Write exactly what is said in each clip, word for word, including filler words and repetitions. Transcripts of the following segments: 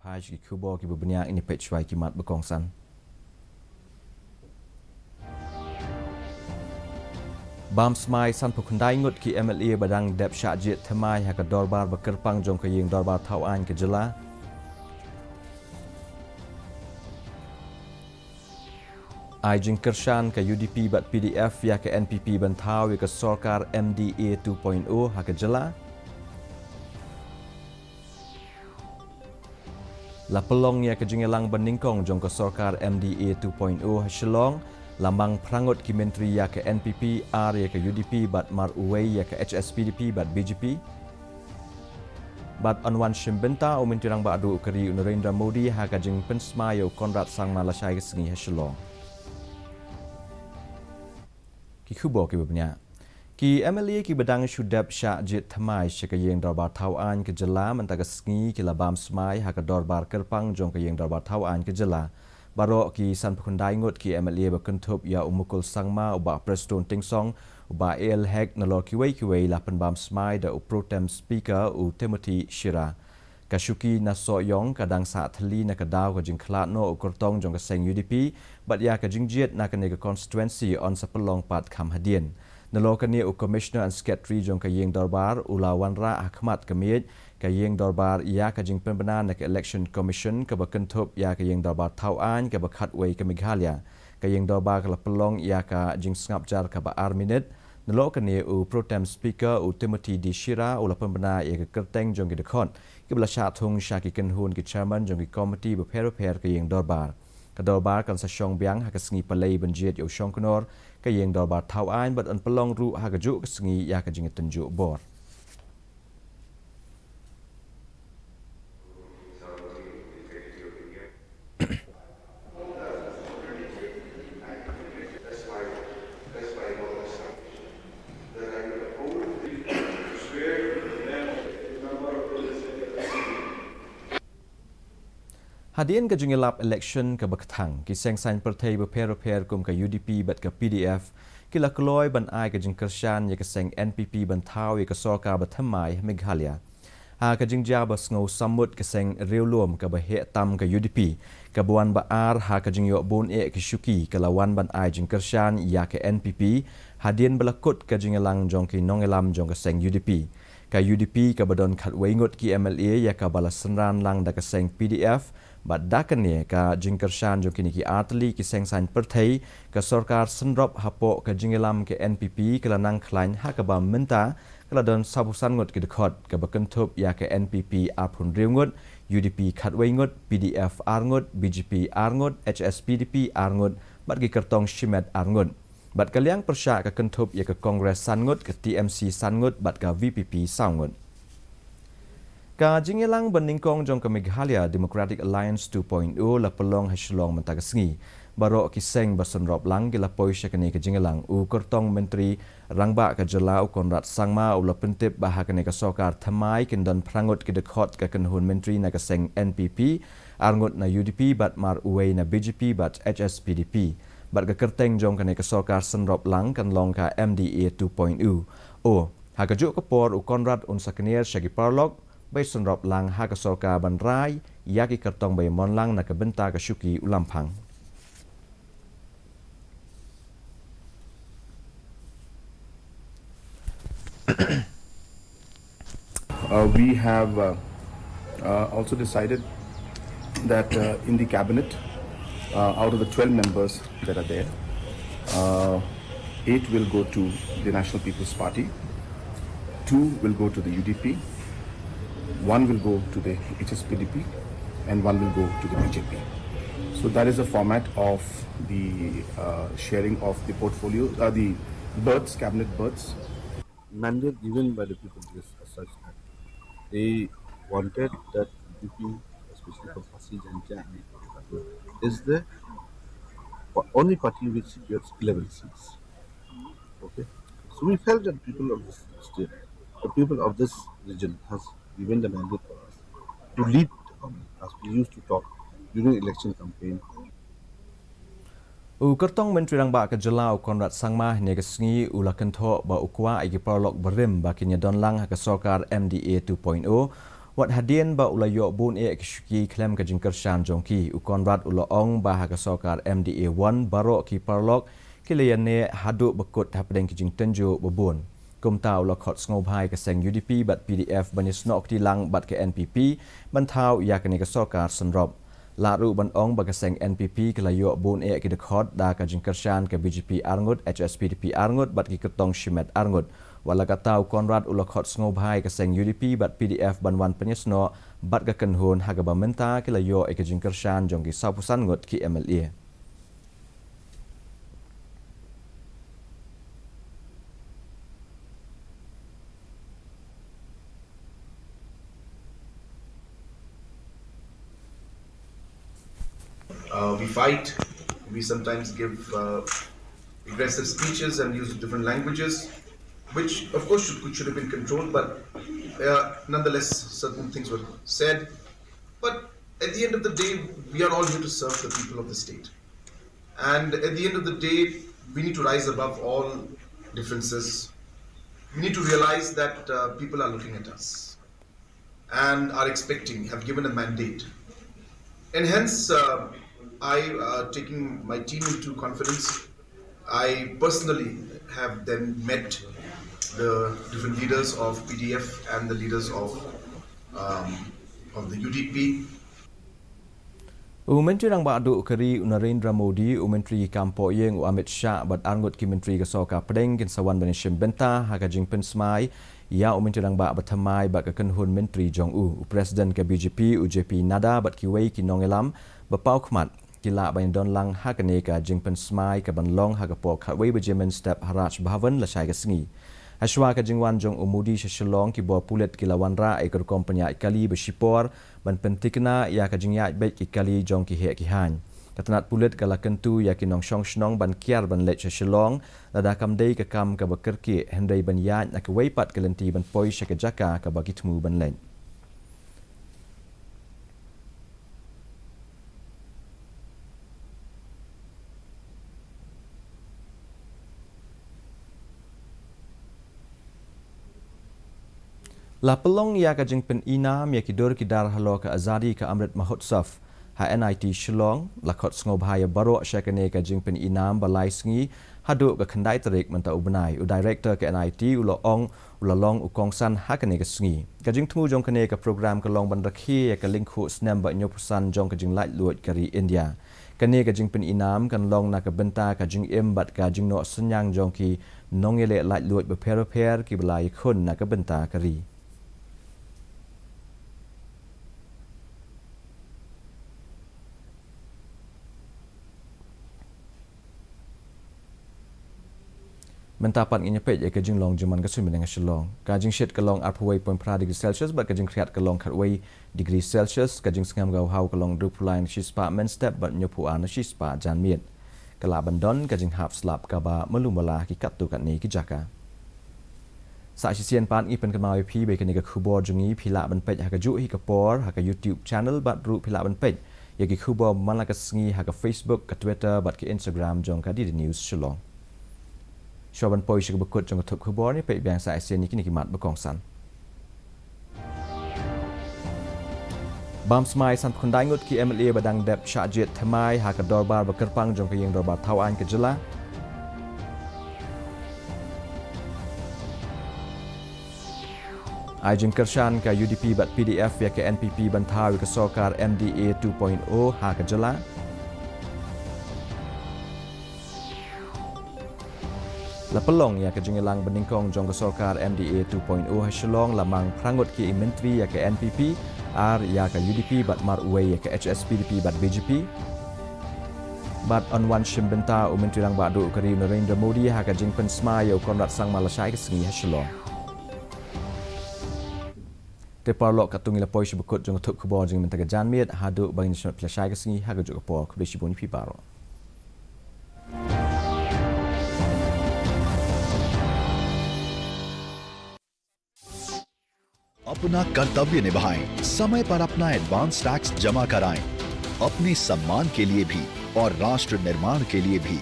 Phai sha ki khubor kiba bniah, ngin ïa peit shuwa ïa ki mat ba kongsan. Bam smai sanphew khyndai ngut ki M L A ba dang dep shah jied thymmai ha ka dorbar ba kyrpang jong ka ïing dorbar thaw aiñ ka jylla. Ai jingkyrshan ka U D P bad P D F ïa ka N P P ban thaw ïa ka sorkar M D A two point oh ha ka jylla. La pynlong ïa ka jingïalang banyngkong jong ka sorkar M D A two point oh ha Shillong, la mang phra ngut ki myntri ïa ka N P P, ar ïa ka U D P bad mar uwei ïa ka H S P D P bad B J P. Bad yn wan shim bynta u Myntri Rangbah Duh ka ri u Narendra Modi ha ka jingpynsmai ïa u Conrad Sangma lashai ka sngi ha Shillong. Ki khubor kiba bniah. Ki M L A kiba dang shu dep shah jied thymmai sha ka ïing dorbar thaw aiñ ka jylla mynta ka sngi ki la bam smai ha ka dorbar kyrpang jong ka ïing dorbar thaw aiñ ka jylla. Baroh ki sanphew khyndai ngut ki M L A ba kynthup ïa u Mukul Sangma, u Bah Prestone Tynsong, u Bah A L Hek, nalor kiwei kiwei la pynbam smai da u Pro Tem Speaker u Timothy Shira. Ka shuki na Sohiong ka dang sah thylli na ka daw ka jingkhlad noh u kyrtong jong ka seng U D P bad ïa ka jingjied na kane ka constituency yn sa pynlong pat kham hadien. Nalor kane u Commissioner and Secretary jong ka ïing dorbar u la wanrah ha khmat ka miej ka ïing dorbar ïa ka jingpynbna na ka Election Commission kaba kynthup ïa ka ïing dorbar thaw aiñ kaba khatwei ka Meghalaya. Ka ïing dorbar ka la pynlong ïa ka jingsngap jar kaba ar minit. Nalor kane u Pro Tem Speaker u Timothy D Shira u la pynbna ïa ka kyrteng jong ki dkhot kiba la shah thung sha ki kynhun ki chairman jong ki komiti bapher bapher ka ïing dorbar. Ka dorbar kan sa shong biang ha ka sngi Palei ban jied ïa u Shongknor ka ïing dorbar thaw aiñ bad yn pynlong ruh ha kajuh ka sngi ïa ka jingïatynjuh bor. Hadien ka jingïalap election kaba kthang, ki seng saiñ pyrthei bapher bapher kum ka U D P bad ka P D F ki la kloi ban ai ka jingkyrshan ïa ka seng N P P ban thaw ïa ka sorkar ba thymmai ha Meghalaya. Ha ka jingjia ba sngew sammut, ka seng riewlum kaba heh tam ka U D P, kaba wan ba ar ha ka jingïoh bun eh ki shuki, ka la wan ban ai jingkyrshan ïa ka N P P hadien ba la kut ka jingïalang jong ki nongïalam jong ka seng U D P. Ka U D P kaba don khatwei ngut ki M L A ïa kaba la synran lang da ka seng P D F, bad da kane ka jingkyrshan jong kine ki artylli ki seng saiñ pyrthei, ka sorkar synrop hapoh ka jingïalam ka N P P ka la nang khlaiñ ha kaba mynta ka la don sawphew san ngut ki dkhot, kaba kynthup ïa ka N P P arphew hynriew ngut, U D P khatwei ngut, P D F ar ngut, B J P ar ngut, H S P D P ar ngut, bad ki kyrtong shimet ar ngut. Bad ka liang pyrshah ka kynthup ïa ka Congress san ngut, ka T M C san ngut, bad ka V P P saw ngut. Ka jingïalang banyngkong jong ka Meghalaya Democratic Alliance two point oh la pynlong ha Shillong mynta ka sngi. Baroh ki seng ba synrop lang ki la poi sha kane ka jingïalang. U kyrtong Myntri Rangbah ka jylla u Conrad Sangma u la pyntip ba ha kane ka sorkar thymmai kin don phra ngut ki dkhot ka kynhun myntri na ka seng N P P, ar ngut na U D P bad mar uwei na B J P bad H S P D P. Bad ka kyrteng jong kane ka sorkar synrop lang kan long ka M D A two point oh. Ha kajuh ka por u Conrad un sa kner sha ki paralok ba ïa synrop lang ha ka sorkar ban rai ïa ki kyrtong ba ïa mon lang na ka bynta ka shuki u Lamphang. Uh, we have uh, uh, also decided that uh, in the cabinet, uh, out of the twelve members that are there, uh, eight will go to the National People's Party, two will go to the U D P, one will go to the H S P D P, and one will go to the B J P. So that is the format of the uh, sharing of the portfolio, uh, the berths, cabinet berths. Mandate given by the people is as such that they wanted that U D P, especially from Khasi Jaintia, is the only party which secures eleven seats. Okay? So we felt that people of this state, the people of this region has given the mandate for us to lead the government, as we used to talk during election campaign. U kyrtong Myntri Rangbah ka jylla u Conrad Sangma hynne ka sngi u la kynthoh ba u kwah ïa ki paralok barim ba kin ïa don lang ha ka sorkar M D A two point oh. Wat hadien ba u la ïoh bun eh ki shuki khlem ka jingkyrshan jong ki, u Conrad u la ong ba ha ka sorkar M D A one baroh ki paralok ki la ïaneh haduh ba kut hapdeng ki jingtynjuh ba bun. Kumta u la khot sngewbha ïa ka seng U D P bad P D F ban ïasnoh kti lang bad ka N P P ban thaw ïa kane ka sorkar synrop. Lah ruh ban ong ba ka seng N P P ka la ïoh bun eh ki dkhot da ka jingkyrshan ka B J P arngut, H S P D P arngut bad ki kyrtong shimet arngut. Wat la katta u Conrad u la khot sngewbha ïa ka seng U D P bad P D F ban wan pynïasnoh bad ka kynhun ha kaba mynta ki la ïoh ïa ka jingkyrshan jong ki sawphew san ngut ki M L A. Uh, we fight, we sometimes give uh, aggressive speeches and use different languages, which of course should, should have been controlled, but uh, nonetheless, certain things were said. But at the end of the day, we are all here to serve the people of the state. And at the end of the day, we need to rise above all differences. We need to realize that uh, people are looking at us and are expecting, have given a mandate. And hence, uh, I, uh, taking my team into confidence, I personally have then met the different leaders of P D F and the leaders of, um, of the U D P. U Myntri Rangbah Duh ka ri u Narendra Modi, u Myntri ki kam pohïing u Amit Shah bad arngut ki myntri ka sorkar pdeng kin sa wan ban ïashim bynta ha ka jingpynsmai ïa u Myntri Rangbah bathymmai bad ka kynhun myntri jong u. U President ka B J P u J P Nadda bad kiwei ki nongïalam ba paw khmat ki lah ban ïadon lang ha kane ka jingpynsmai kaban long ha ka por khatwei baje mynstep ha Raj Bhavan lashai ka sngi. Hashwa ka jingwan jong u Modi sha Shillong, ki bor pulit ki la wanrah ïa ka rukom pynïaid kali ba shipor ban pynthikna ïa ka jingïaid beit ki kali jong ki heh ki haiñ. Ka tnat pulit ka la kyntu ïa ki nongshong shnong ban kiar ban leit sha Shillong lada kam dei ka kam kaba kyrkieh, hynrei ban ïaid na kawei pat ka lynti ban poi sha ka jaka kaba ki thmu ban leit. La pynlong ïa ka jingpyninam ïa ki dur ki dar halor ka Azadi ka Amrit Mahotsav ha N I T Shillong. La khot sngewbha ïa baroh sha kane ka jingpyninam ba lai sngi haduh ka khyndai tarik mynta u bnai. U Director ka N I T u la ong u la long u kongsan ha kane ka sngi. Ka jingthmu jong kane ka program ka long ban rakhe ïa ka lyngkhuh snem ba hynñiewphew san jong ka jinglaitluid ka ri India. Kane ka jingpyninam kan long na ka bynta ka jingim bad ka jingnoh synñiang jong ki nongïaleh laitluid bapher bapher kiba la ïakhun na ka bynta ka ri. Mynta pat ngin ïa peit ïa ka jinglong jingman ka suiñ bneng ha Shillong. Ka jingshit ka long arphew wei point phra degree Celsius bad ka jingkhriat ka long khatwei degree Celsius, ka jingsngem ka haw ka long hynriewphew lai na shispah mynstep bad hynñiewphew ar na shispah janmiet. Ka lah ban don ka jinghap slap kaba malu mala ha ki katto katne ki jaka. Sa shisien pat ngi pynkynmaw ïa phi ba ïa kane ka khubor jong ngi phi lah ban peit ha kajuh hi ka por ha ka YouTube channel bad ruh phi lah ban peit ïa ki khubor man la ka sngi ha ka Facebook, ka Twitter bad ka Instagram jong ka D D News Shillong. Shuwa ban poi sha kaba kut jong ka thup khubor, ngin peit biang sa shisien ïa kine ki mat ba kongsan. Bam smai sanphew khyndai ngut ki M L A ba dang dep shah jied thymmai ha ka dorbar ba kyrpang jong ka ïing dorbar thaw aiñ ka jylla. Ai jingkyrshan ka U D P bad P D F ïa ka N P P ban thaw ïa ka sorkar M D A two point oh ha ka jylla. La pynlong ïa ka jingïalang banyngkong jong ka sorkar M D A two point oh ha Shillong, la mang phra ngut ki myntri ïa ka N P P, ar ïa ka U D P bad mar uwei ïa ka H S P D P bad B J P. Bad yn wan shim bynta u Myntri Rangbah Duh ka ri u Narendra Modi ha ka jingpynsmai ïa u Conrad Sangma lashai ka sngi ha Shillong. Te paralok, katto ngi la poi sha ba kut jong ka thup khubor jong ngi mynta ka janmiet, haduh ba ngin ïashem lashai ka sngi ha kajuh ka por, khublei shibun ïa phi baroh. अपना कर्तव्य निभाएं, समय पर अपना एडवांस टैक्स जमा कराएं। अपने सम्मान के लिए भी और राष्ट्र निर्माण के लिए भी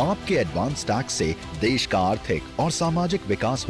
आपके एडवांस टैक्स से देश का आर्थिक और सामाजिक विकास